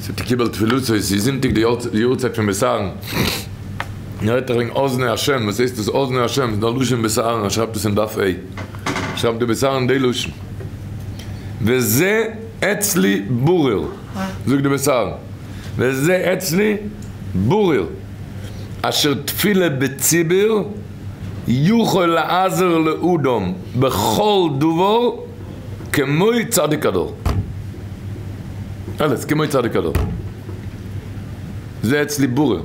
ס'קיבל תפילתו, ס'איז זונטאג די יארצייט פון בית אהרן, און ער רעדט דאך וועגן אזני השם, וואס הייסט דאס אזני השם? ס'איז דא א לשון בית אהרן, ער שרייבט עס אין דף ה, שרייבט דער בית אהרן די לשון, וזה אצלי ברור, זאגט דער בית אהרן, וזה אצלי ברור, אשר תפילה בציבור יכול לעזור לאדם בכל דבר כמו צדיק הדור. אלעס כמו צדיק הדור. זה אצלי ברור.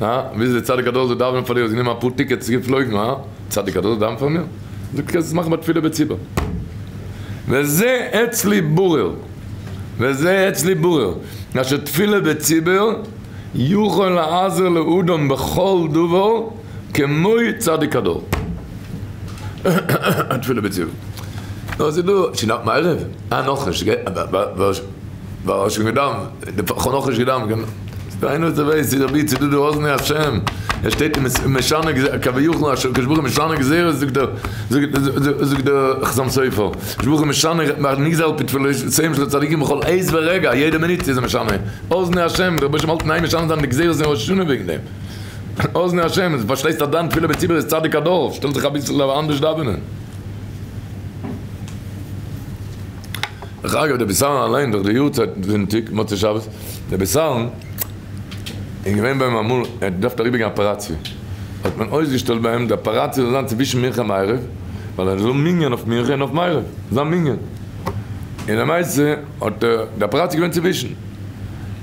הא? ווי איז די צדיק הדור זאל דאווענען פאר דיר? האסט גענומען אפאר tickets געפלויגן הא? צדיק הדור זאל דאווענען פאר מיר? זאגט קענסט עס מאכן ביי תפילה בציבור. וזה אצלי ברור. וזה אצלי ברור. אשר תפילה בציבור יכול לעזור לאדם בכל דבר כמו צדיק הדור. תפילה בציבור. נו ס'איז דא, שוין נאך מעריב? אה נאכנישט, ווייל שוין געדאווענט, כ'האב נאכנישט געדאווענט, ס'דא איינער וואס ווייסט צו רבי צו דא די אוזני השם, ער שטייט אין משנה כביכול אשר הקדוש ברוך הוא משנה גזירות זאגט דער זאגט דער חתם סופר, הקדוש ברוך הוא משנה נגזר על פי תפילותיהם של צדיקים בכל עת ורגע, יעדע מינוט איז ער משנה, אוזני השם, דער רבוש"ע האלט אין איין משנה זיין די גזירות אין ראש השנה וועגן דעם. אוזני השם, דו פארשטייסט אז דיין תפילה בציבור איז צדיק הדור, שטעל זיך אביסל אנדערש דאווענען. דרך אגב, דער בית אהרן אליין דורך די יארצייט זונטאג, מוצאי שבת, דער בית אהרן איז געווען ביי אים אמאל, ער האט געדארפט אריבערגיין אפעראציע, האט מען אויסגעשטעלט ביי אים די אפעראציע זאל זיין צווישן מנחה און מעריב, ווייל ער זאל האבן מנין אויף מנחה און אויף מעריב, זיין מנין. און למעשה האט די אפעראציע געווען צווישן.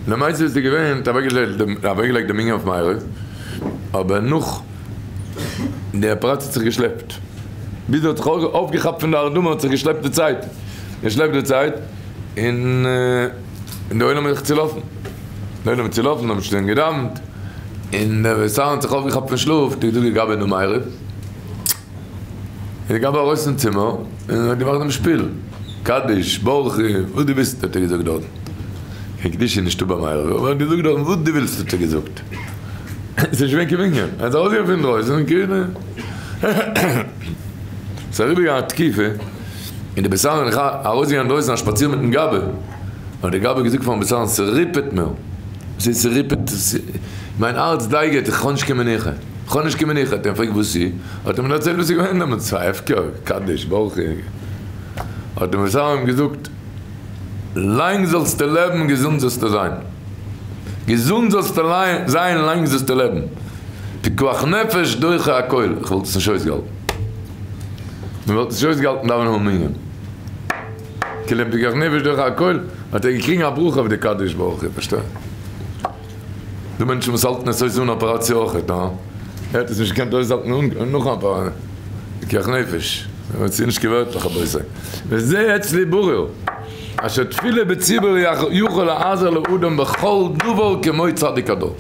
למעשה איז געווען, האט אוועקגעלייגט די מנין אויף מעריב, אבער נאך די אפעראציע האט זיך געשלעפט, ביז ער האט זיך אויפגעכאפט פון די הרדמה האט זיך געשלעפט די צייט, געשלעפט די צייט, און די עולם איז זיך צולאפן, די עולם איז צולאפן, האבן שוין געדאווענט, און דער בית אהרן האט זיך אויפגעכאפט פון שלאף, האט געזאגט געגאבען נו מעריב. איז די גבאי ארויס פון צימער און האט געמאכט דעם שפיל, קדיש, ברכי, וואס דו ווילסט האט ער געזאגט דארטן, קיין קדושה איז נישטא ביים עירוב, אבער ער האט געזאגט דארטן וואס דו ווילסט האט ער געזאגט, עס איז נישט געווען קיין מנין, ער איז ארויסגעגאנגען פון דרויסן און כאילו עס איז אריבערגעגאנגען א תקופה און די בית אהרן איז ארויסגעגאנגען אינדרויסן א שפאציר מיטן גבאי, האט די גבאי געזאגט פארן בית אהרן ס'ריפעט מיר, וואס הייסט ס'ריפעט, מיין הארץ דייגעט איך האב נישט קיין מנוחה. כ'האב נישט קיין מנוחה, האט ער אים געפרעגט וואס איז, האט ער אים דערציילט וואס איז געווען דעמאלטס, ס'איז א הפקר, קדיש, ברכי, האט דער מסדר אים געזאגט, לאנג זאלסטו לעבן געזונט זאלסטו זיין, געזונט זאלסטו זיין לאנג זאלסטו לעבן, פיקוח נפש דוחה הכל, איך וואלט עס נישט אויסגעהאלטן, מען וואלט עס נישט אויסגעהאלטן דאווענען אן מנין, כאילו פיקוח נפש דוחה הכל, האט ער געקריגן א ברכה אויף די קדיש ברכי, פארשטיי. דא מענטשן וואס האלטן עס אויס אן אפעראציע אויכעט, הא? ער האט עס נישט געקענט אויסהאלטן אן נאך אן אפעראציע. פיקוח נפש. ס'איז נישט קיין ווערטלעך רבותי. וזה אצלי ברור, אשר תפילה בציבור יוכל לעזור לאדם בכל דבר כמו צדיק הדור.